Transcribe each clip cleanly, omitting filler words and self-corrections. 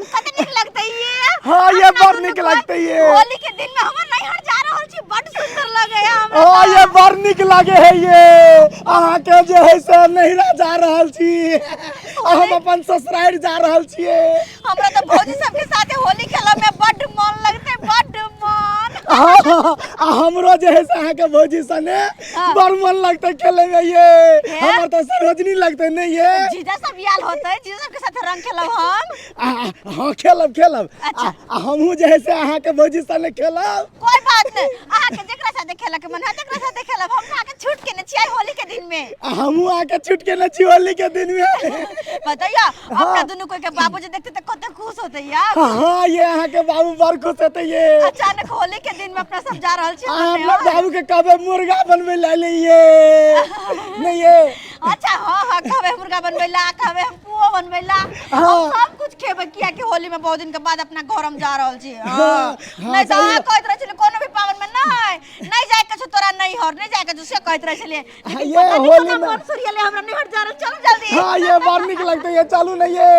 कते नीक लगतै ये। हाँ ये अपना बड़ दुनू नीक कोइ लगतै ये। होली के दिन में हमर नैहर जा रहल छी, बड सुंदर लगे है हमरा। हाँ ये बड़ नीक लागे है ये। अहाँके जे है से नैहरा जा रहल छी, आ हम अपन ससुरारि जा रहल छियै। हमरा तऽ भौजी सबके साथे होली खेलऽ में बड मन लगतै, बड मन। हाँ, आ हमरो जे है से अहाँके भौजी सने बड़ मन लगतै खेले में ये। हे? हमर तऽ सरोजनी लगतै नहीं ये। जीजा सब आयल होतै, जीजा सबके साथे रंग खेलब हम। हाँ खेलब खेलब। अच्छा। आ हमहूँ जे है से अहाँके भौजी सने खेलब। कोई बात नहीं, अहाँके जेकरा साथे खेलऽ के मन है तेकरा साथे खेलब, हम अहाँके छूट केने छियै होली के दिन में। आ हमहूँ अहाँके छूट केने छी होली के दिन में। बताइए, अपना दुनू कोई के बाबूजी देखते तऽ कते खुश होते यार। हाँ ये अहाँके बाबू बड़ खुश हेतै ये। अचानक होली के दिन में अपना सब जा रहल छी। अहाँ अपना अपना नैहर। बाबू के कहबै मुर्गा बनबै लए ले ये नहीं ये। अच्छा हाँ हाँ, कहबै मुर्गा बनबै ला, कहबै हम पुओ बनबै ला, हम सब कुछ खेबै, किया कि होली में बहुत दिन के बाद अपना घर हम जा रहल छी। हाँ। हाँ, हाँ, नहीं तऽ सही अहाँ बात। कहैत रहै छलियै कोनो भी पाबनि में नहीं नहीं जाय के छौ तोरा नैहर, नहीं जाय के छौ, से कहैत रहै छलियै। हाँ, लेकिन ये पता नहीं होली कोना में मन सुरियले हमरा नैहर जा रहल, चलू जल्दी। हाँ ये बड़ नीक लगतै ये, चलू ने ये।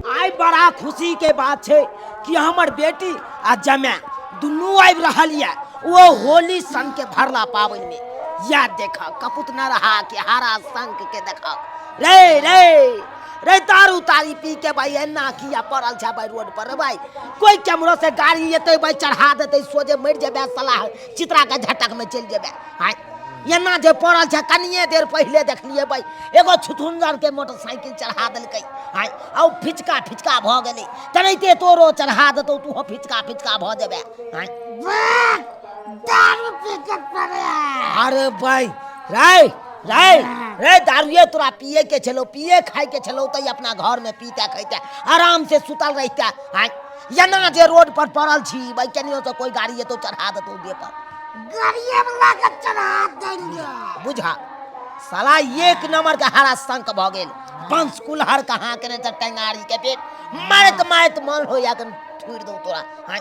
आइ बड़ा खुशी के बात छै कि हमर बेटी आ जमाय दुनू आबि रहल यऽ ओ होली संग के भरला पाबनि में। या देख कपुत न रहा कि हरा संग के देख रे रे रे दारू तारी पी के भाई एना किया पड़ल छै भाई रोड पर रे भाई। कोई केम्हरो से गाड़ी एतै भाई चढ़ा देतै सोझे मरि जेबै सलाह चित्रा के झटक में चलि जेबै। आइ एना जे पड़ल छै कनिए देर पहिले देखलियै भाई एगो छुछुंदर के मोटरसाइकिल चढ़ा देलकै। आइ आ ओ फिचका फिचका भऽ गेलै, तेनाहिते तोरो चढ़ा देतौ तूहो फिचका फिचका भऽ जेबै। आइ दारू पी के पड़े है। अरे भाई रे रे रे दारुए तोरा पिए के छलो, पिए खाए के छलो तऽ अपना घर में पीते खैते आराम से सुतल रहिते। आइ एना जे रोड पर पड़ल छी भाई केनियो से कोई गाड़ी एतौ चढ़ा देतौ देह पर। गाड़िए वाला के चढ़ा देंगे। बुझा साला एक नंबर के हरा संक भऽ गेल। पंच कुल्हर कहाँ केने तऽ टेंगारी के पेट मारैत मारैत मन हो या कन थुरि दौ तोरा। आइ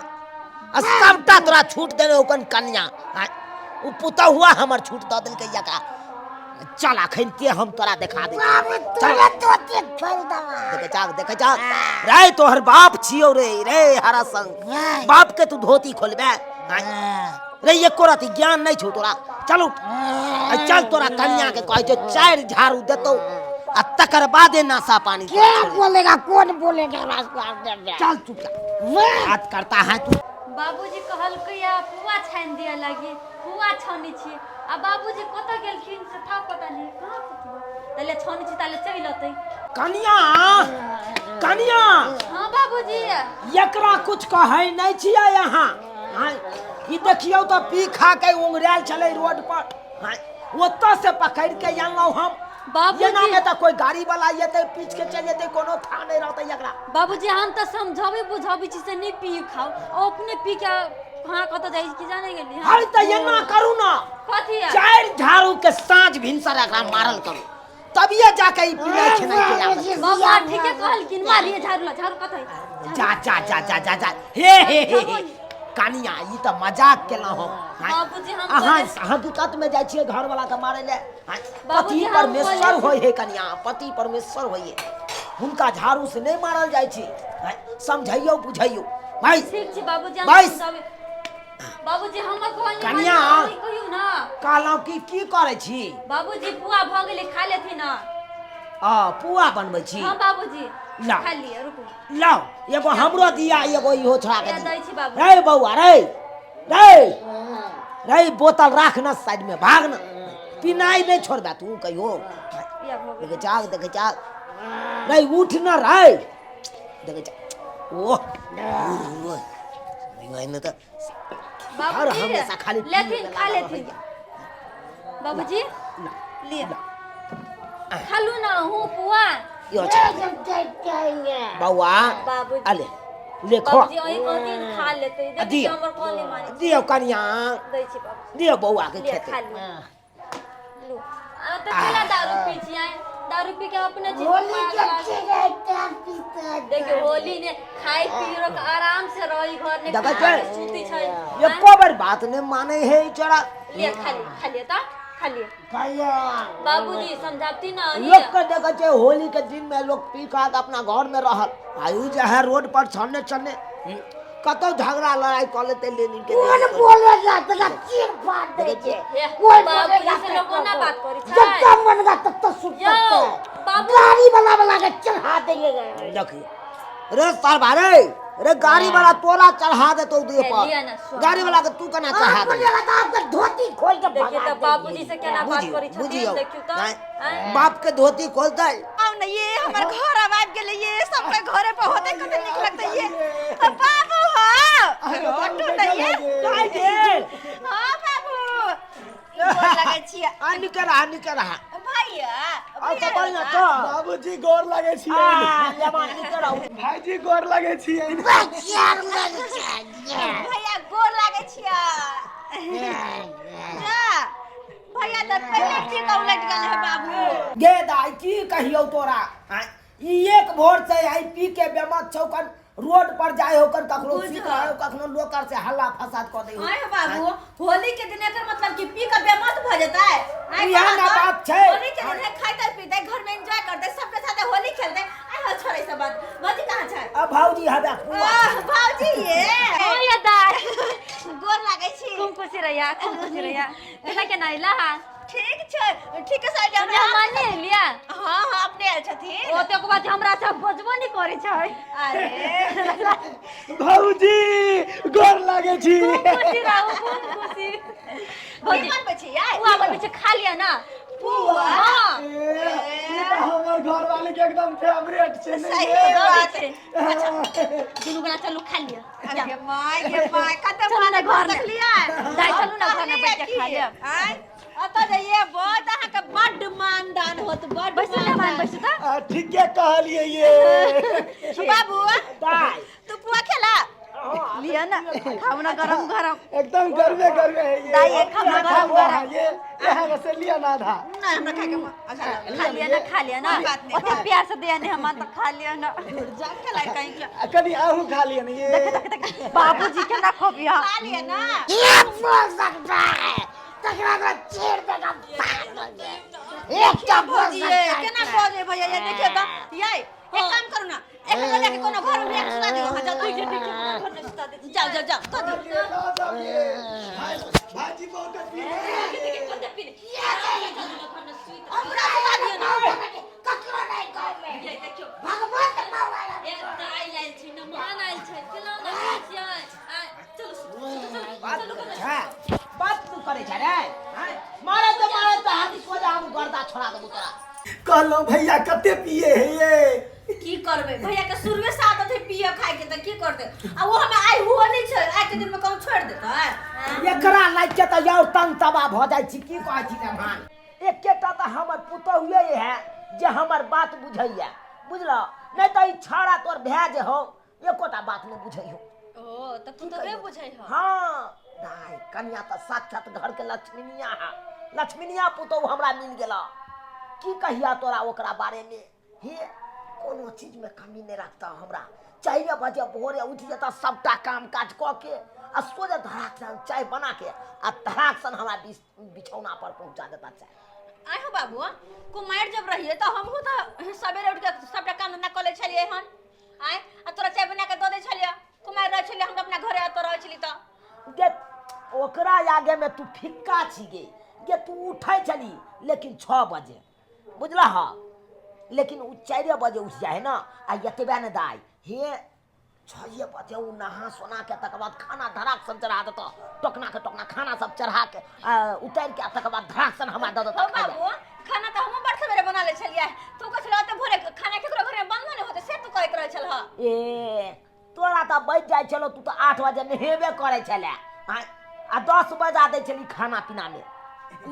आ सबटा तोरा छूट देने ओकन कन्या। आइ उ पुतहुआ हमर छूट दऽ देलकै एकरा। चल अखन के हम तोरा देखा दै छियौ। बाबू, तोरा धोती खोलि देबा। देखै चाक, देखै चाक। रे तोहर बाप छियौ रे, रे हरा संग। बाप के तू धोती खोलबे? आँय। रे एको रति ज्ञान नहीं छौ तोरा। चल उठ। आ चल तोरा कन्या के कहै छौ 4 झाड़ू देतौ आ तकर बादे नाशा पानी के बोलेगा, कौन बोलेगा रास्ता देबे? चल चुपचाप। बात करता है तू। बाबूजी कहलकै या पुआ छानि दिअ लागी, पुआ छानै छी। आ बाबूजी कतऽ गेलखिन से था पता नहीं, कहाँ कतऽ तले छानै छी ताले चलि अतै। कनिया, कनिया। हाँ बाबूजी। एकरा कुछ कहै नहीं छियै अहाँ। हाँ, ई देखियौ तऽ पी खा के उंगरायल छलै रोड पर। हाँ, ओतऽ से पकड़ के अनलहुँ हम। बाबूजी। एना में तऽ कोई गाड़ी वाला एतै पीछ के चलि जेतै, कोनो था नहीं रहतै एकरा। बाबूजी हम तऽ समझाबै बुझाबै छी से नहीं पी खाओ, ओ अपने पी के कहाँ कतऽ जाइ की जाने गेली। अरे तऽ एना करू ना। कथी है? 4 झाड़ू के साँझ भिनसर एकरा मारल करू तभिए जाके ई पिनाइ खेनाइ के आदत। बाबा ठीके कहलखिन, मारिए झाड़ू ला, झाड़ू कतऽ है? जा जा जा जा जा जा हे हे हे हे। कनिया ई तऽ मजाक केलहुँ हम। हाँ। बाबूजी, हम अहाँ बोले- हकीकत में जाइ छियै घर वाला के मारै ले। हाँ। बाबूजी, पति हम परमेश्वर बोले- होइ है कनिया, पति परमेश्वर होइ है, हुनका झाड़ू से नहीं मारल जाइ छै। हाँ, समझैयौ बुझैयौ भाई। ठीक छै बाबूजी, हम भाई। समझाबै। बाबूजी, हमर कहल नहि कनिया। मानियौ, अहीं कहियौ ना। कहलहुँ कि की करै छी? बाबूजी, पुआ भऽ गेलै, खा लेथिन ना। आ, पुआ बनबै छी? हाँ बाबूजी, लाउ। खा लिअ, रुकू। लाउ, एगो हमरो दिया, एगो इहो छोड़ा के ए, दिया। दै छी बाबूजी। रे बौआ, रे, रे, रे, बोतल राख ना साइड में, भाग ना। पिनाइ नहि छोड़बे तू कहियो। या भऽ गेलै। देखै चाक, देखै चाक। रे, उठ ना, रे। देखै चाक। ओह, ओह, ओह, तऽ बाबूजी, हर हमेशा खाली पी लेथिन, में खा लागल लेथिन। रहैया। बाबूजी, ला, लिअ। ला। खालू ना, हूँ पुआ। यो छै। बौआ, बाबूजी। अले, ले खो। बाबूजी, अहीं कहथिन खा लेतै। देखै दियौ। छियै, हमर कहल नहि मानै छै। दियौ कनिया। दै छी बाबूजी। दियौ बौआ के लिअ, खेतै। खा लिअ। लू। आ, तऽ केला दारू पी छियै? दारू पी के अपने चीज होली के पागल। चिड़ै पीते। देखियौ, होली ने खाइ पी रख आराम से रही घर ने देखै खा छै? के सुती छै। एको बेर बात नहि मानै है ई चोरा। लिअ, खा लिअ, खा लिअ तऽ। खा लिअ। बाबूजी समझाबती ना अहीं। लोग के देखै छै होली के दिन में लोग पी खा के अपना घर में रहल, आ उ जे है रोड पर छन्ने छन्ने कतौ झगड़ा लड़ाई कऽ लेतै लेनिन के। कौन बोलेगा तोरा चीर फाड़ दे छे। हे, कोई बाबूजी बोलेगा से लोग कोना बात करै छै? जब तक मनगा तब तक सुत यौ, सकता है। बाबू। गाड़ी वाला वाला के चढ़ा देंगे। देखियो रे सरबा रे, रे गाड़ी वाला तोरा चढ़ा देतौ देह हे, पर। लिअ ना, सुन। गाड़ी वाला के तू केना चढ़ा आप देबही? बोलेगा तो आपका धोती खोल के देखिए भगा तऽ बाबूजी से केना बात बुझियौ करै छथिन, बुझियौ देखियौ तऽ। आँय, आँय? बाप के धोती खोलतै। आउ ने ये हमर घर आब आबि गेलै ये, सबके घरे पर होतै कते नीक लगतै ये। अ, बाबू हौ, बट्टू ने ये। हाँ बाबू, गोर लगै छियै। आ निकल रहा, निकल रहा। भैया, आ तऽ बढ़िआँ छ। बाबूजी गोर लगै छियै। आ, लेबा निकल रहू। भाईजी गोर लगै छियै। भैया गोर लागै छियै। जा भैया तऽ पहिले ठीक उलटि गेल है बाबू। गे दाइ की कहियौ तोरा, आँय, ई एक भोर से आई पी के बेमत छौकन रोड पर जाय होकर कखनो बुझ। सीख रहे हो, कखनो लोकर से हल्ला फसाद कऽ दै हो। आय हो बाबू, होली के दिन एकर मतलब कि पी के बेमत भऽ जेतै? आय इएह कहाँ ना तऽ बात छै। होली के दिन है, खाइते पीते घर में एंजॉय करते, सबके साथे होली खेलते। आय हो छोड़ै सब बात। भौजी कहाँ छै? अब भौजी हबे पुआ। आह, भौजी ये। ओ ये दाइ। गोर लागै छी। खूब खुशी रहिया, खूब खुशी रहिया। केना केना अइला हा? ठीक छै, ठीक है साइड हमरा माने एलिया? हाँ हाँ, अपने आयल छथिन। ओ तेकर बाद हमरा से बजबो नहि करै छै। अरे भौजी गोर लागै छी। खूब खुशी रहू, खूब खुशी। की भौजी बनबै छी यार? पुआ बनबै छै, खा लिअ ना। पुआ? हाँ। ए, ई तऽ हमर घरवाली के एकदम फेवरेट छै ने सही ये। बात छै। दुनू गोरा चलू खा लिअ। गे my, गे my, कते चलू ना माने घर में। देखलियै? दाइ चलू ना घर में बैठ के खा लेब। आँय, ओतऽ जइये बहुत अहाँके बड्ड मानदान होत, बड्ड बैसू ना मान, मानदान। बैसू तऽ। आ, ठीके कहलियै ये। बाबू दाइ तू पुआ खेला लिअ ना, खाउ ना गरम गरम। एकदम गर्मे गर्मे है ये। दाइ, एक खाना गरम गरम। ये यहाँ से लिया ना आधा। नहीं, हमरा खाके अच्छा खा लिअ ना, खा लिअ ना। कोई बात नहीं, ओते प्यार से दिया नहीं हम तऽ खा लिअ ना। जा खेला कहीं के। आ, कनि अहूँ खा लिअ ने ये। बाबूजी केना खोबिया। खा लिअ ना। ये बोल सकता है तकरा बाद चीर देगा फाड़ देंगे। एक बोल भौजी सकता ये, है। केना बजै भैया ये, देखियौ तऽ ये एक काम करू ना, एक लऽ जाके कोनो घर में एक सुता दियौ। हाँ, जाउ, ठीक छै, ठीक छै, घर में सुता दे। जाउ जाउ जाउ, दऽ दियौ। भाईजी बहुत पी हमरा सुता दियौ ना। ककरो नहीं गाँव में ये देखियौ, भगवान के मारा। ए दाइ आयल छै, मेहमान आयल छै, केना ना खाइ छियै? आँय, चलू सुतू, सुतू, चलू, बात चलू करै घर में। छै, बात तू करै छै रे। आँय, मारे तऽ मारे तऽ हाथी सोझा हम गर्दा छोड़ा देबौ तोरा। कहलहुँ भैया कते पिए है ये। की करबै भैया के शुरुए से आदत है पिए खाए के, तऽ की करतै? आ वो हमे आइ हुओ नहि छै, आइ के दिन में कहूँ छोड़ि देतै? एकरा लागि के तऽ और तंग तबाह भऽ जाइ छी। की कहै छी रे भान, एकेटा तऽ हमर पुतहुए है जे हमर बात बुझैया, बुझल नहि तऽ ई छाड़ा तोर भए जे हौ एकोटा बात नहि बुझै हौ। ओ तऽ पुतहुए बुझै हौ। हाँ दाइ, कनिया तऽ साक्षात घर के लक्ष्मीनिया है, लक्ष्मीनिया पुतहु हमरा मिल गेला। की कहिया तोरा ओकरा बारे में, हे कोनो चीज में कमी नहीं रखता। हमरा 4 बजे भोरे उठ जेता, सबटा काम काज कऽ के आ सोझे धड़ाक सन चाय बना के आ धड़ाक सन हमरा बिछौना पर पहुंचा देता चाय। आइ हो बाबू, कुमारि जब रहिए तऽ हमहूँ तऽ सवेरे उठ के सबटा काम धंधा कऽ लै छलियै हन। आँय, आ तोरा चाय बना के दऽ दै छलियै। कुमारि रहै छलियै हम तऽ अपना घरे एतऽ रहै छली तऽ। गे ओकरा आगे में तू फिक्का छी गे। गे तू उठै छली लेकिन 6 बजे, बुझलह हा, लेकिन उ 4 बजे उठ जाइ है ना। आ एतबे ने दाइ, हे 6 बजे उ नहा सोना के तकर बाद खाना धड़ाक सन चढ़ा देतऽ, टोकना के टोकना खाना सब चढ़ा के, आ, उतारि के आ तकर बाद धड़ाक सन हमरा दऽ देतऽ हौ खाइ लए। बाबू, खाना तऽ हमहूँ बड़ सवेरे बना लै छलियै। तू कहै छलह ओते भोरे खाना केकरो घरमे बनलो नहि होतै, से तू कहैत रहै छलह। ए तोरा तऽ बजि जाइ छलौ, तू तऽ 8 बजे नहेबे करै छलै आ 10 बजा दै छली खाना पीनामे,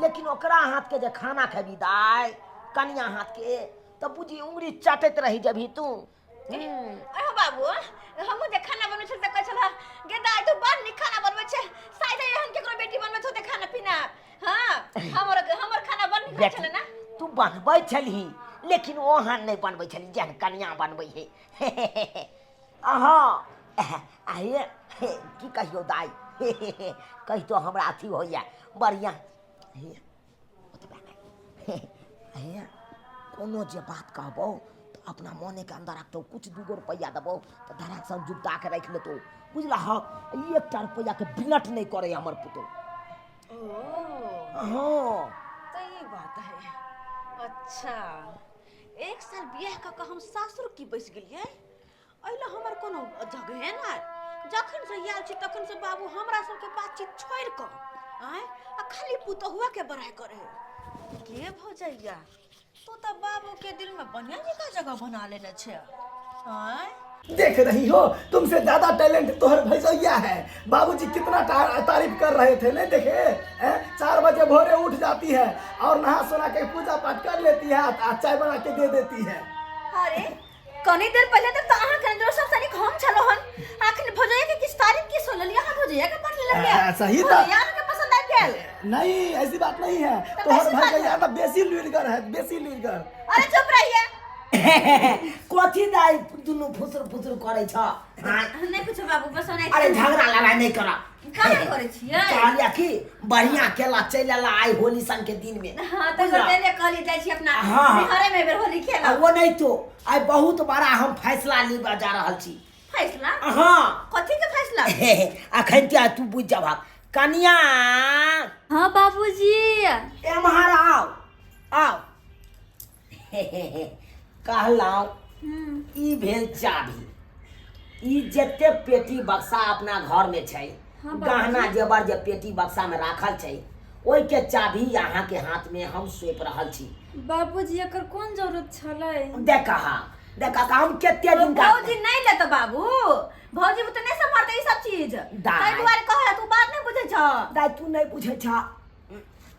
लेकिन ओकरा हाथके जे खाना खेबही दाइ, कनिया हाथके, तऽ बुझी उंगरी चाटैत रहि जेबही तू। अहो बाबू, हमहूँ जे खाना बनबै छलियै तऽ कहै छलह गे दाइ तू बड़ नीक खाना बनबै छै, शायद एहन केकरो बेटी बनबैत होतै खाना पीना। हाँ, हमर हमर खाना बड़ नीक होइ छलै ना। तू बनबै छलही लेकिन ओहन नहि बनबै छलही जेहन कनिया बनबै है। अहाँ आहे की कहियौ दाइ, कहितो हमरा अथी होइया बढ़िया। हे हे कोनो जे बात कहबो तऽ अपना मोने के अंदर रखतौ, कुछ दूगो रुपैआ देबो तऽ धराक सन जुटा के राखि लेतौ, बुझला हक? एकटा रुपैआ के बिलट नहि करे हमर पुतोहु। ओ हाँ। तऽ ई बात है। अच्छा, एक साल बियाह कऽ कऽ हम सासुर की बैस गेलियै, एहि हमर कोनो जगहे नहि। जखन से आयल छी तखन से बाबू हमरा सबके बातचीत छोड़ि कऽ आँय आ खाली पुतहुआ के बड़ाइ करे। के भौजैया, तू तऽ बाबू के दिल में बढ़िया जगह जगह बना लेने छै आँय। देख रही हो, तुमसे ज्यादा टैलेंट तोहर भैसैया है। बाबूजी कितना तारीफ कर रहे थे, नहीं देखे हैं? 4 बजे भोरे उठ जाती है और नहा सोना के पूजा पाठ कर लेती है आ चाय बना के दे देती है। अरे कनी देर पहले तक तो अहाँ के अंदर सब तनिक हम छलो हन, आखिर भौजैया के किस तारीफ की सुन लिया? अहाँ भौजैया के पढ़ लेलियै। सही था। भौजैया अहाँ के पसंद आबि गेल? नहीं, ऐसी बात नहीं है। तो तोहर कैसी बात भैसैया है? तो बेसी लुरिगर है, बेसी लुरिगर। अरे चुप रहिए। कथी दाइ दुनू फुसुर फुसुर करै छ? हाँ? नहि कुछो बाबू, बस ओनाहि। अरे झगड़ा लड़ाई नहि कर। कहाँ करै छियै? कहलिया कि बढ़िया केला चलि एला आइ होली सन के दिन में। हाँ तऽ बुझला? गोटे कहलियै जाइ छी अपना हाँ, हाँ। घरे में बेर होली खेलब। आ वो नहीं तो आइ बहुत बड़ा हम फैसला लेबा जा रहल छी। फैसला? हाँ। कथी के फैसला? अखन क्या तू बुझ जाबा कनिया। हाँ बाबूजी। एम्हर आओ आओ। कहलहुँ ई भेल चाभी, ई जते पेटी बक्सा अपना घर में छै, हाँ, बाबूजी। गहना जेवर जे पेटी बक्सा में राखल छै, ओहि के चाभी अहाँ के हाथ में हम सौंप रहल छी। बाबूजी एकर कोन जरूरत छलै? देखा देखा हम कते दिन का भौजी नहीं लेतो बाबू, भौजी तो नहीं संभालते ई सब चीज। दाइ। ताहि दुआरे कहला, तू बात नहीं बुझै छ। दाइ तू नहीं बुझै छ,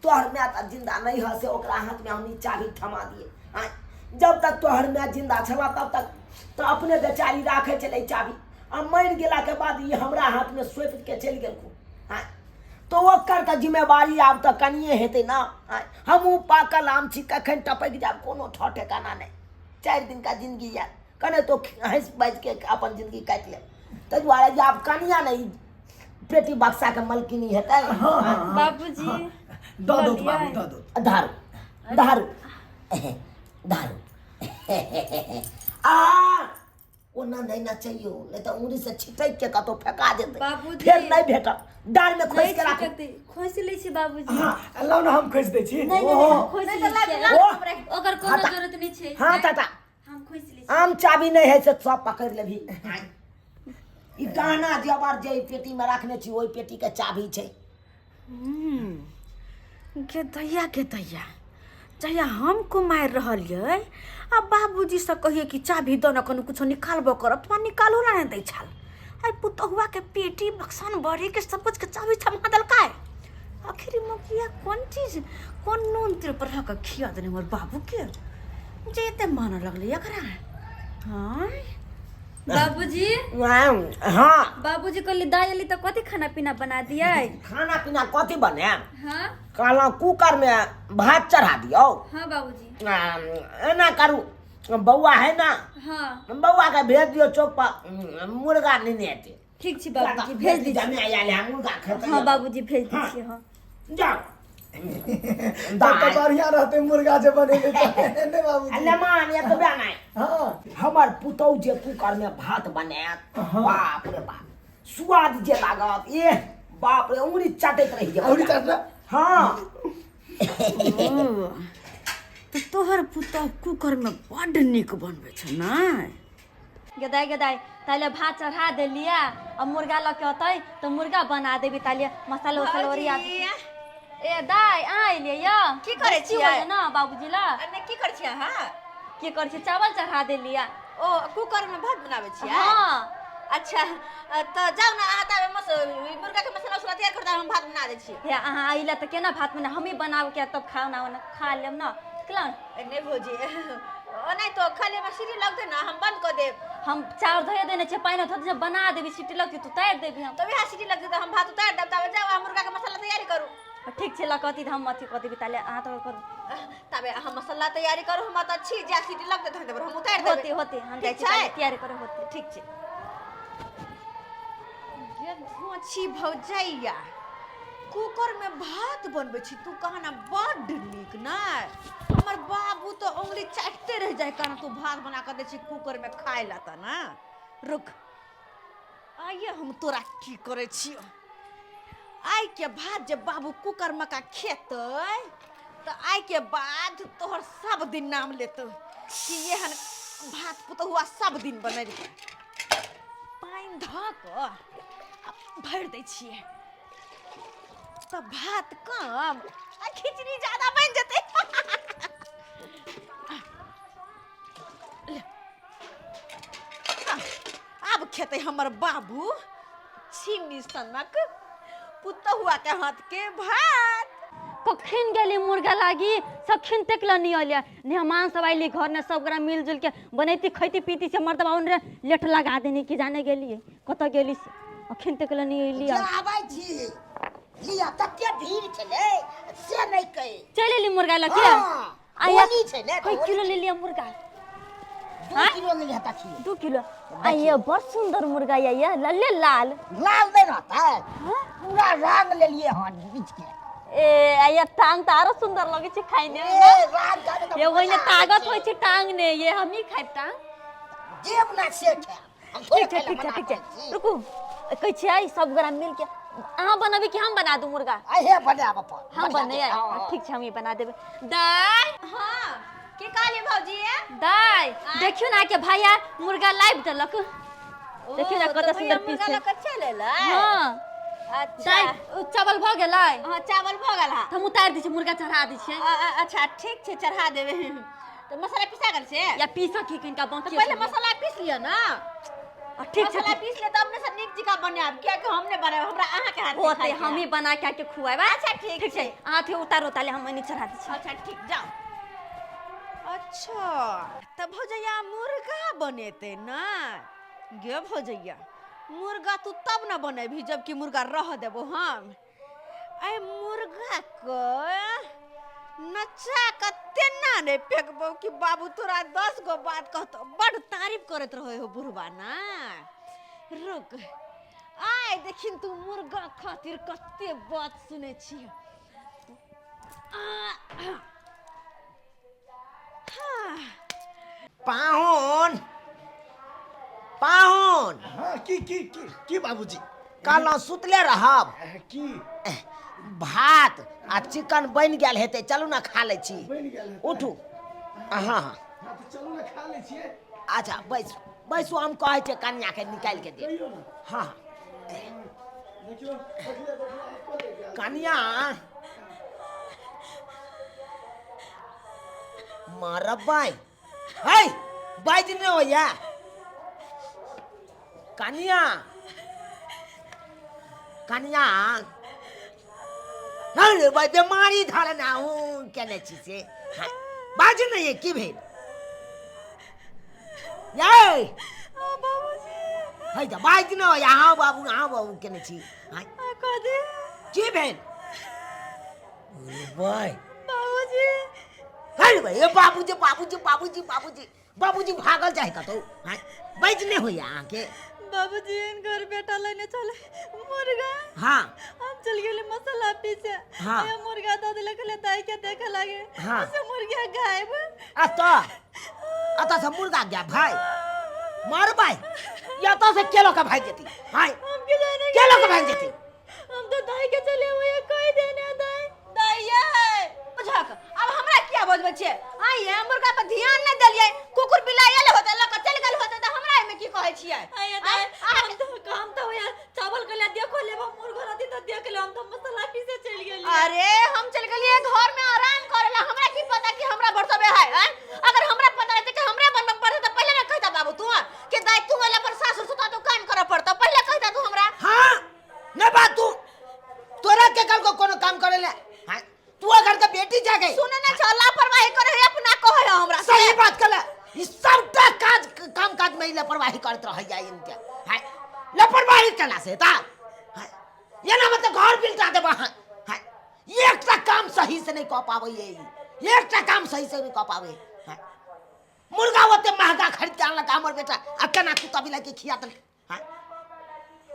तोहर माय तऽ जिंदा नहीं है से ओकरा हाथ में हम ई चाभी थमा दिए। आँय, जब तक तोहर माय जिंदा छला तब तक तो अपने बेचारी राखे छलै चाभी, आ मरि गेला के बाद ई हमरा हाथ में सौंप के चलि गेलखुन। आँय, तो ओकर तऽ जिम्मेवारी आब तऽ कनिए हेतै ना। आँय, हमहूँ पाकल आम छी, कखन टपकि जायब कोनो ठौ ठेकाना नहि। 4 दिन का जिंदगी आयल, कने तो हँसि बाजि के अपन जिंदगी काटि लेब। ताहि दुआरे जे आब कनिया नहि पेटी बक्सा के मलकिनी हेतै। हाँ, हाँ, हाँ। बाबूजी, हाँ। दऽ दो बाबू, दऽ दो। धारू धारू धारू आ ओना नहीं ना चाहिए, नहीं तो उंगली से छिटक के कतौ फेंका देतै। बाबूजी। फेर नहीं भेटत, डाल में खोसि नहि के राखू। छिटकतै, खोसि लै छी बाबूजी। हाँ, लाउ ना हम खोसि दै छी। नहि, नहि, ओहो। हम खोसि नहि लै तऽ छियै। लाउ, ओ। हमरा ओकर कोनो हाँ, ता- जरूरत नहि छै। हाँ टाटा। हम खोसि लै छी। आम चाबी नहीं है से सब पकड़ लेबही। ई गहना जेवर जे ई पेटी में रखने छी ओहि पेटी के चाबी छै। गे दैया, गे दैया, जहिया हम कुमारि रहलियै आ बाबूजी से कहियै कि चाभी दऽ ने कोनो कुछो निकालबो करब, तो निकालो ला नहि दै छल। आइ पुतहुआ के पेटी बक्सन बड़ी के सब कुछ के चाभी थमा देलकै। आखिर मकिया कोन चीज कोन नून तेल पर रह के खिया देने हमर बाबू के जे एते मानऽ लगलै एकरा। हाँ बाबूजी। हाँ। बाबूजी कहली दाई अली तऽ कथी खाना पीना बना दियै? खाना पीना कथी बने? हाँ। कहलहुँ कुकर में भात चढ़ा दियौ। हाँ बाबूजी। एना करू, बौआ है ना? हाँ। बौआ के भेज दियौ चौक पर, मुर्गा नेने एतै। ठीक छै बाबूजी, भेज दी। जमे आयल है मुर्गा खेतै। हाँ बाबूजी, भेज दै छियै। हाँ जाओ। तब तऽ बढ़िया रहतै मुर्गा जे बनेबै तऽ। नहि बाबूजी? लेमान एतबे नहि। हाँ। हमर पुतहु जे कुकर में भात बनायत, बाप रे बाप, स्वाद जे लागत, ए बाप रे, उंगली चाटैत रहि जेबै। उंगली चाटबै? हाँ। तऽ तोहर पुतहु कुकर में बड्ड नीक बनबै छौ ने? गदाइ गदाइ ताले भात चढ़ा देलियै आ मुर्गा लऽ के अतै तऽ मुर्गा बना देबी, ताले मसाला उसाला ओरिया। ए दाइ, अहाँ एलियै यऽ? की करै बच्ची छियै? होइए ने बाबूजी ला। नहि, की करै छियै अहाँ? की करै छियै, चावल चढ़ा देलियै। ओ कुकर में भात बनाबै छियै? हाँ। अच्छा, तऽ जाउ ने अहाँ, ताबे मुर्गा के मसाला उसाला तैयार कर, हम भात बना दै छी। हे अहाँ अइला तऽ केना भात बना, हमही बनाबके तब खाना उना खा लेब ने। कहलहुँ नहि भौजी, ओ नहि तो खाली हमरा सीटी लगतै ने, हम बंद कऽ देब। हम चाउर धोए देने छियै, पानि धो देने, बना देबी, सीटी लगतै तू उतारि देबी। हम तऽ वएह सीटी लगतै तऽ हम भात उतारि देब, ताबे जाउ अहाँ मुर्गा के मसाला तैयारी करू। ठीक छै, लऽ कऽ अथी हम अथी कऽ देबी, ताले अहाँ तऽ करू। ताबे अहाँ मसाला तैयारी करू, हम तऽ छी जा सीटी लगतै धो देब, हम उतारि देबै। होते होते, हम जाइ ठीक छी छै? ताले तैयारी करे होते। ठीक छै। गे छी भौजैया, कुकर में भात बनबै छी तू, कहना बड्ड नीक। नहि उंगली चाटते रह जाए कारण तू भात बना कऽ दै छी कुकर में खाय ला तऽ ना। रुक, आइए हम तोरा की करै छियो। आइ के बाद जे बाबू कुकर में का खेतै तऽ आइ के बाद तोहर सब दिन नाम लेतौ कि एहन भात पुतहुआ सब दिन बनेलकै। पानि धऽ कऽ आ भरि दै छियै तऽ भात कम आ खिचड़ी ज्यादा बनि जेतै। ले। आब खेतै हमर बाबू छिमी सनक पुतहुआ के हाथ के भात। कखन गेली मुर्गा लागी सखिन तक ल नहीं अलिया। मेहमान सब आइली घर ने, सब गोरा मिलजुल के बनैती खैती पीती से मर्दबा उनरे लेट लगा देने की जाने गेली कत गेली से अखन तक ल नहीं अइली। जे आबै छी लिअ, तते भीड़ छलै से नहि कहि। चलि एली मुर्गा लऽ के? हँ, आया होली छै ने, कई तऽ किलो ले लिया मुर्गा? 2 किलो ले लिया तखी। 2 किलो। आइए बड़ सुंदर मुर्गा ये, ये लल्ले लाल। लाल नहीं रहता है, पूरा रंग ले लिए हन बीच के। ए आइए टांग तऽ आरो सुंदर लगै छै खाइने। ए रंग खाइमे तऽ ये ओहिने मजा आबै ताकत छै। होइ छै टांग ने, ये हमही खाइब टांग। जेब ना से खायब। हम थोड़े ठीक छै, खाय लए ठीक छै, मना ठीक छै। करै छी। रुकू, कहै छियै सब गोरा मिल के अहाँ बनाबी कि हम बना दू मुर्गा? अहे बनाब अपन। हम बढ़िआँ बने। से, हँ, हँ। ठीक छै, हम ही बना देबै। दाय। हाँ, की कहलियै भौजी? दाय, देखियौ ना के भैया मुर्गा लाबि देलक। देखियौ ना ओ, कते तऽ सुंदर भैया पीस मुर्गा छै। लऽ कऽ चलि एलै? हाँ। अच्छा। दाय, ओ चावल भऽ गेलै? हाँ, चावल भऽ गेल। हाँ, तऽ हम उतारि दै छियै, मुर्गा चढ़ा दै छियै। अच्छा ठीक छै, चढ़ा देबै। तऽ मसाला पिसा गेल छै या पीसऽ की कनिका बाकी? तऽ पहिले मसाला पीस लिअ ने। ठीक छै। मसाला पीस ले तब ने से नीक जकाँ बनायब, कियाकि हम नहि बनायब, हमरा अहाँके हाथ के होते खायके हम ही है। बना के आके खुआएब। अच्छा ठीक ठीक छै, छै। अहाँ अथी उतारो ताले, हम एनी चढ़ा दै छियै। अच्छा ठीक, जाउ। अच्छा तऽ भौजैया मुर्गा बनेतै ने? गे भौजैया, मुर्गा तू तब ने बनेबही जबकि मुर्गा रह देबो हम। एहि मुर्गा के नचा कऽ तेना नहि फेकबौ कि बाबू तोरा 10 गो बात कहतौ। बड्ड तारीफ करैत रहै हो बुढ़बा ना। रुक, आइ देखिन तू मुर्गा खातिर कते बात सुनै छियै। हाँ। पाहुन, पाहुन। हाँ, की की की की बाबूजी? कहलहुँ सुतले रहब? की? भात आ चिकन बनि गेल हेतै, चलू ने खा लै छी। बनि गेल हेतै। उठू। हँ हँ। हाँ तऽ चलू ने खा लै छियै। अच्छा बैसू बैसू, हम कहै छियै कनियाके निकालि के दे। कहियौ ने। हँ। देखियौ, देखियौ, देखियौ, एको नहि गेल। कनिया मारबै है, बाजि नहि होइया। कनिया, कनिया, अरे भाई बेमारी धरल ना हूँ केने छी से। हाँ, बाजू ने, ये की भेल यै? बाबूजी। है तऽ बाजि नहि होइया। हाँ बाबू, हाँ बाबू केने छी? हाँ, कथी? की भेल? अरे भाई। बाबूजी। अरे भाई, ए बाबूजी बाबूजी बाबूजी बाबूजी बाबूजी भागल जाइ कतौ। हाँ, बाजि नहि होइया अहाँके? बाबूजी, घर बेटा लेने चले मुर्गा। हाँ। हम चल गेली मसाला पीसे। हाँ। ये मुर्गा दऽ देलक ले दाई के देखे लागे। हाँ। से मुर्गा गायब। अतः अतः से मुर्गा गया भाई मार भाई, या तो से केलो का भाग जेती हाय? हम के जाने। केलो के भाग जेती? हम तो दाई के चले हुए कोई देने दाई दाई ये बुझक, अब हमरा किया बजबै छियै? आइए मुर्गा पर ध्यान नहि देलियै, कुकुर बिलाइ आयल होतै लऽ कऽ चलि गेल होतै तऽ हमरा एहिमे की कहै छियै? आइए दाई, हम तो यहाँ चावल के लिए देखो लेब, मुर्गा रहती तो देख ले, हम तो मसाला पीसे चल गेली। अरे हम चल गेलियै घर में आराम करे ला, हमरा की पता कि हमरा बरसबे है? आँय? अगर हमरा पता रहते कि हमरे बनबे पड़ते तऽ पहिले ने कहता बाबू तू कि दाई तू वाला पर सासुर सुता तो काम करे पड़ता, पहिले कहता तू हमरा। हाँ नहीं बात, तू तोरा के कल को कोनो काम करे ले? हाँ, तू अगर के बेटी जा गई। सुने ने छ, लापरवाही करे है अपना कहे है हमरा से। सही बात कले, ई सबटा काज काम काज में ई लापरवाही करत रह जाय इनके। हाँ, लापरवाही केला से ता हाँ, ये ना मतलब घर बिलटा देबा। हाँ हाँ, एकटा काम सही से नहीं कऽ पाबै ये, एकटा काम सही से नहीं कऽ पाबै। हाँ, मुर्गा ओते महंगा खरीद के आनलक हमर बेटा आ केना कुत्ता बिलाइ के खिया देलक। हाँ,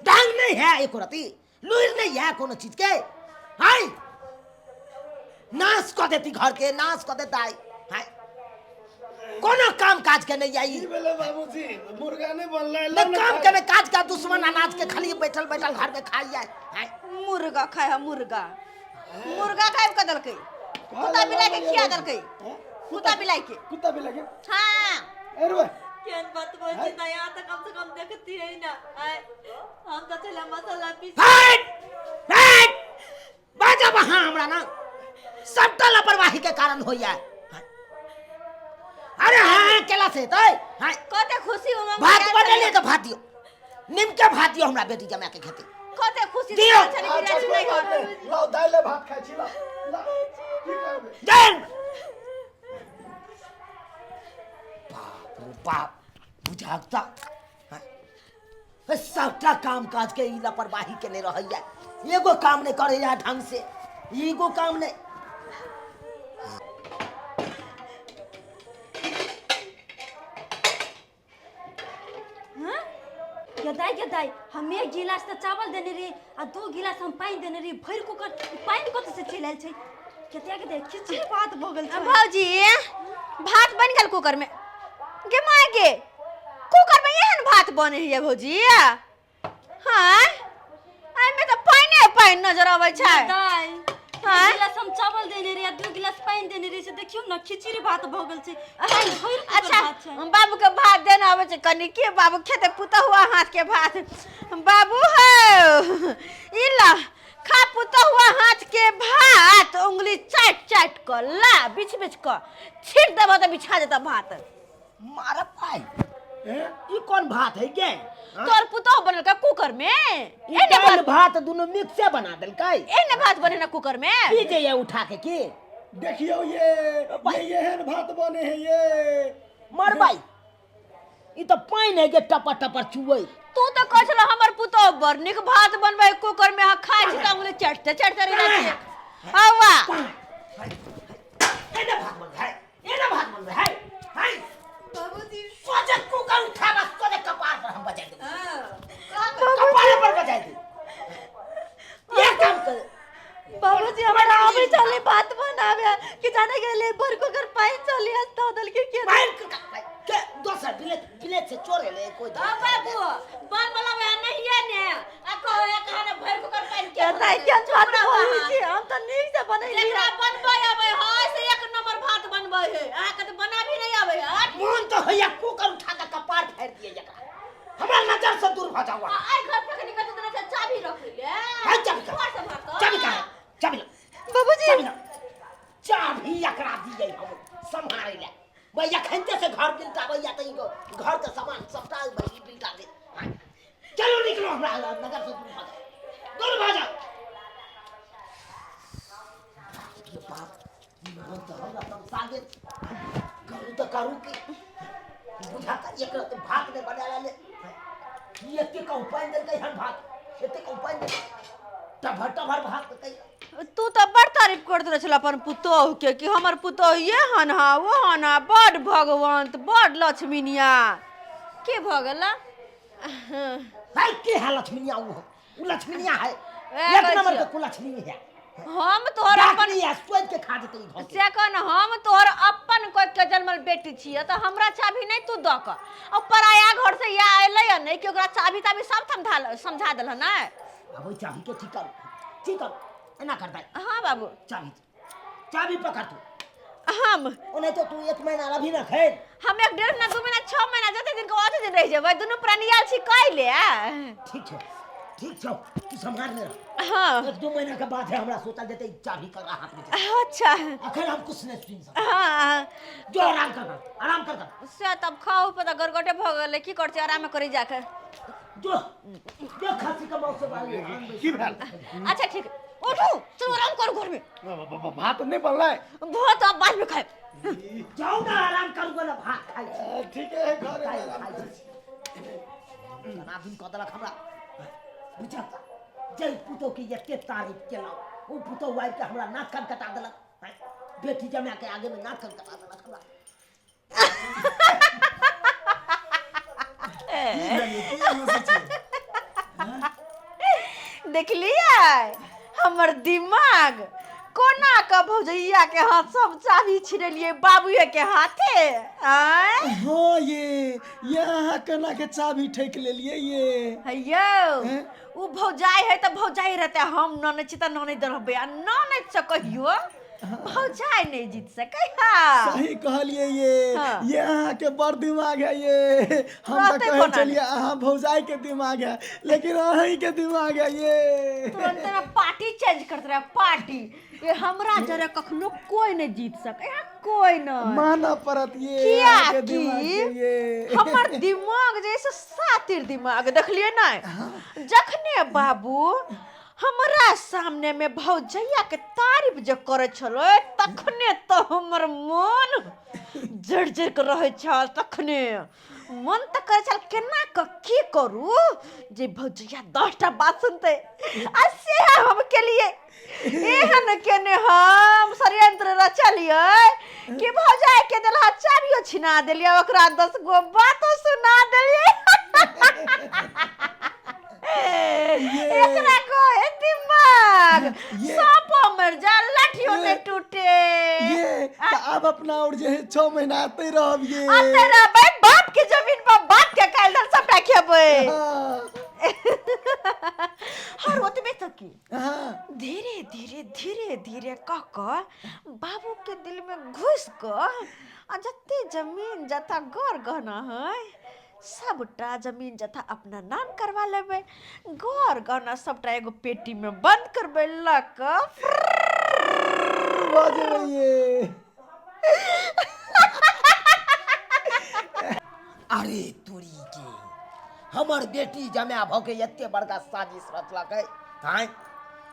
ढंग नहीं है एको रति, लुरि नहीं है कोनो चीज के। हाय नाश कऽ देती घर के, नाश कऽ देता है। हाय कोनो काम काज के नहीं आई की भेलै बाबूजी मुर्गा नहि बनलै नहीं काम के नहीं काज का दुश्मन अनाज के खाली बैठल बैठल घर में खाई जाए हैं? मुर्गा खाय है मुर्गा मुर्गा खाय के देलकै कुत्ता बिलाई के खिया देलकै कुत्ता बिलाई के कुत्ता बिलाई के हाँ अरे केहन बात बोल छी ना यहाँ तऽ कम से कम देखती है ना आय हम तऽ चला मसाला पीस हट! हट! बाजब अहाँ हमरा ना सबटा लापरवाही के कारण होइया अरे हाँ केला से तो हाँ कते खुशी उमंग भात बनेलिए तऽ भात दियौ नीमके भात दियौ हमरा बेटी जमा के खेती कते खुशी दियौ। छलै अच्छा बिराज कोई नहीं बात घर नहीं लाओ दाइले भात खाइ छी लाओ लाओ की करबै जय बाप रे बाप बुझाकता सबटा काम काज के ई लापरवाही केने रहैया एगो काम नहीं करैया ढंग से एगो काम नहीं हाँ? गदाई गदाई हम एक गिलास तऽ चावल देने रही आ दू गिलास हम पानि देने रही भरि कुकर पानि कतऽ से चलि आयल छै कते के देख खिचड़ी भात भऽ गेल छै भौजी भात बनि गेल कुकर में गे माय गे कुकर में एहन भात बने है भौजी हाँ एहिमे तऽ पानिए पानि नजर अबै छै दाइ हाँ? एक गिलास हम चावल देने रही आ दू गिलास पानि देने रही से देखियौ ने खिचड़ी भात भऽ गेल छै पानि भरि कुकर अच्छा भात छै बाबू के भात देना आबै छै कनि के बाबू खेते पुतहुआ हाथ के भात बाबू हो ई ला खा पुतहुआ हाथ के भात उंगली चाटि चाटि कऽ ला बिछ बिछ कऽ छीट देबह तऽ बिछा जेतऽ भात मारब पाई हैं? ई कोन भात है गे तोर पुतोह बनलका कुकर में ई एने दाल भात भात दुनू मिक्से बना देलकै एने भात बने ना कुकर में पी जाइए उठा के की देखियौ ये ये एहन भात बने है ये मर भाई ई तो पानि है गे टपर टपर चुबै तू तो कहै छल हमर पुतोह बड़ नीक भात बनबै कुकर में खाइ छी तऽ अंगुली चटते चटते रहि जाइ छै हवा एने भात बनबै है एने भात बनबै है है बाबूजी सोचे कुकर उठाबा सोचे कपार पर हम बजाय देब हाँ कपार पर बजाय देब ये काम कर बाबूजी हमरा आबै छलै भात बनावे कि जाने गेलै भर कुकर पानि चली हस्ता दल के के पानि के दोसर विलेज विलेज से चोरे ले कोई आ बाबू बन वाला वह नहीं है ने आ कहो है कहा ने भरि कुकर पानि के के के बात बोलै छी हम तऽ नीक से बनेली जेकरा बनबै आबै है से एक नंबर भात बनबै है अहाँके तऽ बनाबी नहीं आबै है मोन तो होइया कुकर उठा के कपार फाड़ दिए जकरा हमरा नजर से दूर भ जाओ आ आई घर पे कनी कतौ तरह से चाबी रख ले है चाबी का घर से भात चाबी का है चाबी ला बाबूजी चाबी ला चाबी एकरा दिए हम सम्हारे ले भैया खनते से घर बिलटा भैया त इनको घर के सामान सबटा भैया बिलटा दे हाँ। चलो निकलो हमरा नगर से दूर भ जाओ दूर भ जाओ बाप रे बाप मोन तऽ हमरा तमसा गेल करू तऽ करू की बुझाता एक रत्ती भात नहि बना ले ई एते कहूँ पानि देलकै हन भात एते कहूँ पानि देलकै टभर टभर भात देलकै तू तऽ बड़ तारीफ करैत रहै छल अपन पुतोह के कि हमर पुतोह ये हन हा वो हन हा बड़ भगवंत बड़ लक्ष्मीनिया के भऽ गेल है के है लक्ष्मीनिया ऊ ऊ लक्ष्मीनिया है ए, एक नंबर कहै के कुलक्ष्मी है हम तोहर अपन अपन या सोच के खा जेतै ई घर के से कह हम तोहर अपन कोइ के जन्मल बेटी छियै तऽ हमरा चाभी नहि तू दऽ कऽ आ पराया घर से या अयलै हँ नहि कि ओकरा चाभी ताभी सब समझा समझा देलह ने अब ओहि चाभी के ठीक कर ठीक कर एना कर दे हाँ बाबू चाभी चाभी पकड़ तू हम ओने तो तू एक महीना अभी ना खेल हम एक डेढ़ महीना 2 महीना 6 महीना जते दिन के ओते दिन रहि जेबै दुनू प्राणी आयल छी कैले ठीक छौ ठीक छौ तू संभाल ले हाँ एक दो महीना के बाद है हमरा सोचल जेतै चाभी ककरा हाथ में जेतै। अच्छा अखन हम कुछ नहीं सुन सकते हाँ जो आराम कर कर आराम कर कर से तब खाउ पर तऽ गरगटे भऽ गेलै की करतै आराम करी जाके जो जो खांसी के मौसम आबि की भेल अच्छा ठीक उठू चलू आराम करू घर में भात नहि बनलै भात आब बाद में खायब जाओ ना आराम करू ना भात खाइ छी ठीके है घर खाइ खाइ छी केना दिन कऽ देलक हमरा बुझल जै पुतोह के एते तारीफ केलहुँ ओ पुतोह आबि के हमरा नाक कान कटा देलक बेटी जमा के आगे में नाक कान कटा देलक हमरा देखलियै हमर दिमाग कोना के भौजैया के हाथ सब चाभी छिनेलिए बाबुए के हाथे आय हाँ ये अहाँ केना के चाभी ठेक लेलिए ये हैयौ हैं? उ भौजाई है तऽ भौजाई रहते हम ननद छी तऽ ननद रहबै आ ननद से कहियो भौजाई नहीं जीत सकै हा सही कहलिए ये। हाँ। ये अहाँ के बड़ दिमाग है ये। हम तो रहते कहे कोना चलिए अहाँ भौजाई के दिमाग है, लेकिन अहीं के दिमाग है ये। तुरंत में पार्टी चेंज करते रहे पार्टी। ये हमरा जरे कखनो कोई नहीं जीत सके हा, कोई नहीं। मानऽ पड़त ये किया अहाँ के की दिमाग के ये। हमर दिमाग जैसे सातिर दिमाग देखलिए नहीं। जखने बाबू हमरा सामने में भौजैया के तारीफ जे करे छलै तखने तो हमर मन जड़ जड़ के रहै छल। तखने मन तऽ करै छल केना कऽ की करू जे भौजैया 10टा बात सुनतै, आ से हम केलिए। एहन केने हम षड्यंत्र रचलियै कि भौजाई के देलहा चाबियो छिना देलियै, ओकरा 10 गो बातो सुना देलियै। एकरा कहे दिमाग सांपो मर जा लाठियो नहीं टूटे। ये तो अब अपना और जे है 6 महीना आते रहब ये। आते रहबै बाप के जमीन पर बाप के कायल धन सबटा खेबै। हाँ। हर ओतबे तो की हाँ। धीरे धीरे धीरे धीरे कह कऽ बाबू के दिल में घुस कऽ आ जते जमीन जथा गौर गहना है सबटा जमीन जथा अपना नाम करवा लेबै, गौर गहना सबटा एगो पेटी में बंद करबै लऽ कऽ भऽ जेबै ये। अरे तोरी के हमर बेटी जमा भऽ के एते बड़का साजिश रचलक है। आँय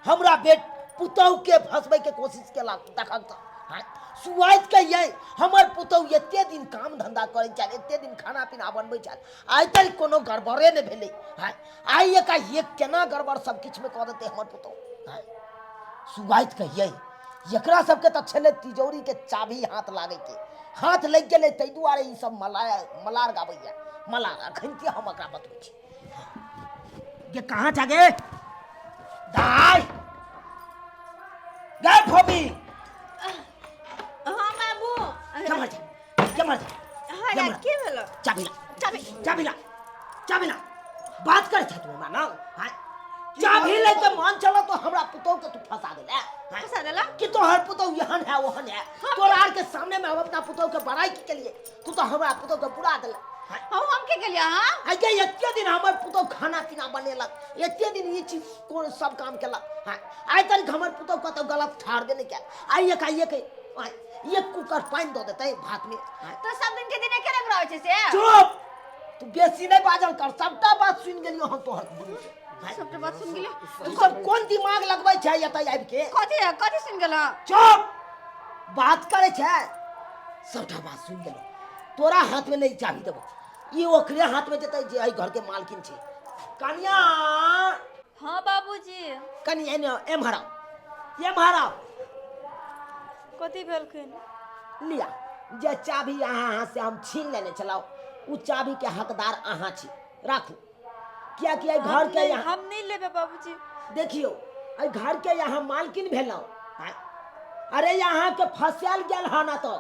हमरा बेट पुतहु के फंसबै के कोशिश केलक। देखक तऽ आँय सुआइत के ये हमर पुतहु एते दिन काम धंधा करै छल, एते दिन खाना पीना बनबै छल, आइ तक कोनो गड़बड़े नहि भेलै। आँय आइ एकाएक केना गड़बड़ सब किछु मे कऽ देतै हमर पुतहु। आँय सुआइत के ये एकरा सबके तऽ छलै तिजौरी के चाभी हाथ लागै के, हाथ लागि गेलै ताहि दुआरे ई सब मलार गाबैया मलार। अखन के हम एकरा बतबै छी ये कहाँ जागे दाई गए फोबी। हाँ बाबू। जमर जा, जमर जा। हाँ, जमर। की भेलो? चाबी ला। चाबी। चाबी ला, चाबी ला। बात करे छ तू हमरा ना? हाँ? चाबी ले के मन चलो तो हमरा पुतोह के तू फंसा देले। हाँ? फंसा देला? कि तोहर पुतोह यहन है ओहन है। हम तोरा आर के सामने में हम अपना पुतोह के बड़ाई की के लिए तू तो हमरा पुतोह के बुरा देले। हाँ? हम के गेलियै, हाँ? आ ये एते दिन हमर पुतोह खाना पीना बनेलक, एते दिन ई चीज कोन सब काम केलक। हाँ? आइ तक हमर पुतोह कतौ गलत ठहरबे नहि कयल। आइ एकाएक आइ एक कुकर पानि दऽ देतै भात में। हाँ? तो सब दिन के दिन एके रंग रहै छै से? चुप, तू बेसी नहि बाजल कर, सबटा बात सुनि गेलियौ हम तोहर मुँह से। हाँ? सबटा बात सुनि गेलियौ? तू सब कोन दिमाग लगबै छै एतऽ आबि के? कथी कथी सुनि गेलौ? चुप, बात करै छै, सबटा बात सुनि गेलौ। तोरा हाथ में नहि चाबी देबौ, ई ओकरे हाथ में जेतै जे एहि घर के मालकिन छै। कनिया। हाँ बाबूजी। कनि एने एम्हर आउ, एम्हर आउ। कथी भेलखिन? लिया जे चाबी अहाँ हाथ से हम छीन लेने छलहुँ उ चाबी के हकदार अहाँ छी, राखू। कियाकि एहि घर के यहाँ हम नहीं लेबै बाबूजी। देखियौ एहि घर के यहाँ मालकिन भेलहुँ। आँय? अरे अहाँ के फसायल गेल हन तो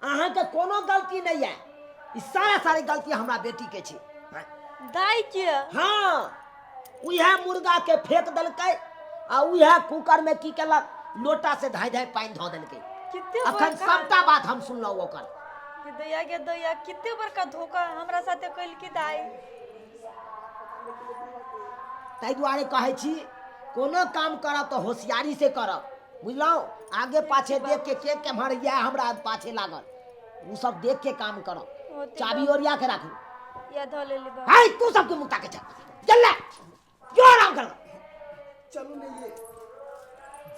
अहाँ के कोनो गलती नहीं है, ई सारा सारी गलती हमरा बेटी के छै। आँय? दाई के? हाँ, उएह मुर्गा के फेंक देलकै आ उएह कुकर में की केलक लोटा से धाय धाय पानि धऽ देलकै। किते अखन बड़का सबटा बात हम सुनलहुँ ओकर। के दैया के दैया किते बड़का धोखा हमरा साथे कैलकी दाई। ताहि दुआरे कहै छी कोनो काम करब तऽ होशियारी से करब, बुझलहुँ? आगे पाछे देख के के केम्हर यऽ हमरा पाछे लागल उ सब देख के काम करब। होते चाबी बाबू। ओरिया के राखू। या धऽ लेली बाबू। हाय तू सबके मुँह ताके चल, चल ले, जो आराम कर। चलू नहीं ये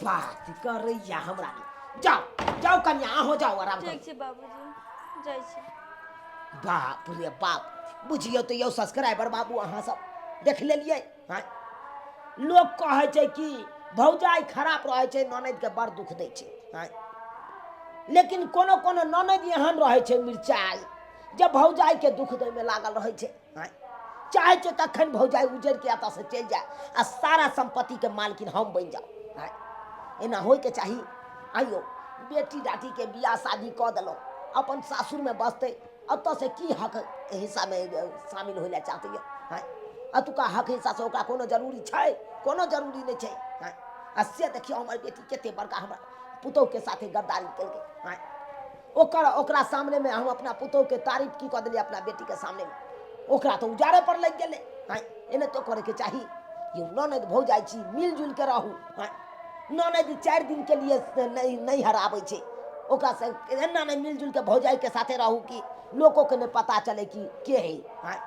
बात करैया हमरा नहीं। जाओ जाओ कन्या अहाँ जाओ आराम करू। ठीक छै बाबूजी, जाइ छी। बाप रे बाप, बुझियौ तऽ यौ सब्सक्राइबर बाबू अहाँ सब देख लेलियै। हाँ? लोक कहै छै कि भौजाई खराब रहै छै, ननैद के बड़ दुख दै छै। हाँ? लेकिन कोनो कोनो ननैद एहन रहै छै मिरचाइ जे भौजाई के दुख दैमे लागल रहै छै। हाँ? चाहै छै कखन भौजाई उजड़ि के एतऽ से चलि जाय आ सारा संपत्ति के मालकिन हम बनि जाउ। हाँ? एना होइके चाही? आइयो बेटी डाटीके बियाह शादी कऽ देलहुँ, अपन सासुरमे बसतै, एतऽसँ की हक हिस्सामे शामिल होइ लए चाहतै यऽ? आँय, एतुका हक हिस्सासँ ओकरा कोनो जरूरी छै? कोनो जरूरी नहि छै। आँय, आ से देखियौ हमर बेटी कते बड़का हमरा पुतोहके साथे गद्दारी केलकै। आँय, ओकर ओकरा सामनेमे हम अपना पुतोहके तारीफ की कऽ देलियै अपना बेटीके सामनेमे, ओकरा तऽ उजाड़े पर लागि गेलै। आँय, एना तो करैके चाही यौ। ननैद भौजाइ छी, मिल जुलि के रहू। आँय, ननैद 4 दिन के लिए नहि नैहर आबै छै, ओकरा से एना नहि मिल जुलि के भौजाइके साथे रहू कि लोकोके नहि पता चले कि के है। आँय,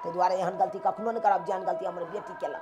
ताहि दुआरे एहन गलती कखनो नहि करब जेहन गलती हमर बेटी केलक।